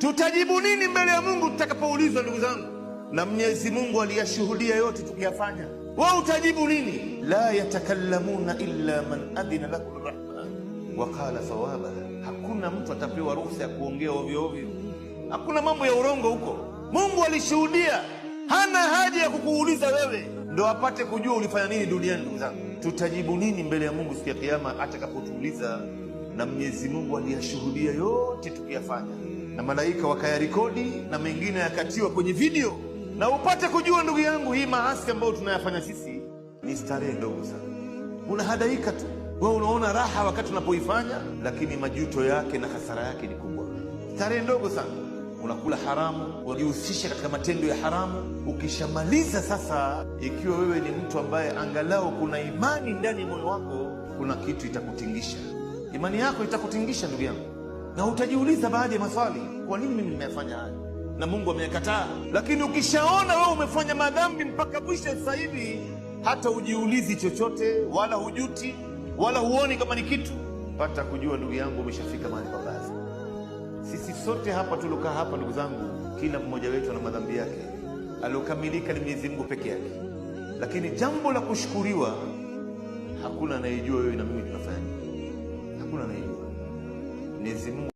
Tutajibu nini mbele ya Mungu tutakapoulizwa, ndugu zangu? Na Mwenyezi Mungu aliyashuhudia yote tukiyafanya, wewe utajibu nini? La yatakallamuna illa man adhina lahu rrahman wa qala sawaba. Hakuna mtu atapewa ruhusa ya kuongea ovyo ovyo, hakuna mambo ya urongo huko. Mungu alishuhudia, hana haja ya kukuuliza wewe ndo apate kujua ulifanya nini duniani. Ndugu zangu, tutajibu nini mbele ya Mungu siku ya Kiyama atakapotuuliza? Na Mwenyezi Mungu aliyashuhudia yote tukiyafanya, na malaika wakayarekodi na mengine yakatiwa kwenye video, na upate kujua ndugu yangu, hii maasi ambayo tunayafanya sisi ni starehe ndogo sana. Unahadaika tu wewe, unaona raha wakati unapoifanya, lakini majuto yake na hasara yake ni kubwa. Starehe ndogo sana, unakula haramu, unajihusisha katika matendo ya haramu. Ukishamaliza sasa, ikiwa wewe ni mtu ambaye angalau kuna imani ndani ya moyo wako, kuna kitu itakutingisha, imani yako itakutingisha ndugu yangu, na utajiuliza baadhi ya maswali, kwa nini mimi nimeyafanya haya na Mungu ameyakataa? Lakini ukishaona wewe umefanya madhambi mpaka mwisho, sasa hivi hata hujiulizi chochote wala hujuti wala huoni kama ni kitu, pata kujua ndugu yangu, umeshafika mahali pabaya. Sisi sote hapa tuliokaa hapa, ndugu zangu, kila mmoja wetu ana madhambi yake. Aliokamilika ni Mwenyezi Mungu peke yake, lakini jambo la kushukuriwa, hakuna anayejua wewe na mimi tunafanya nini, hakuna anayejua. Mwenyezi Mungu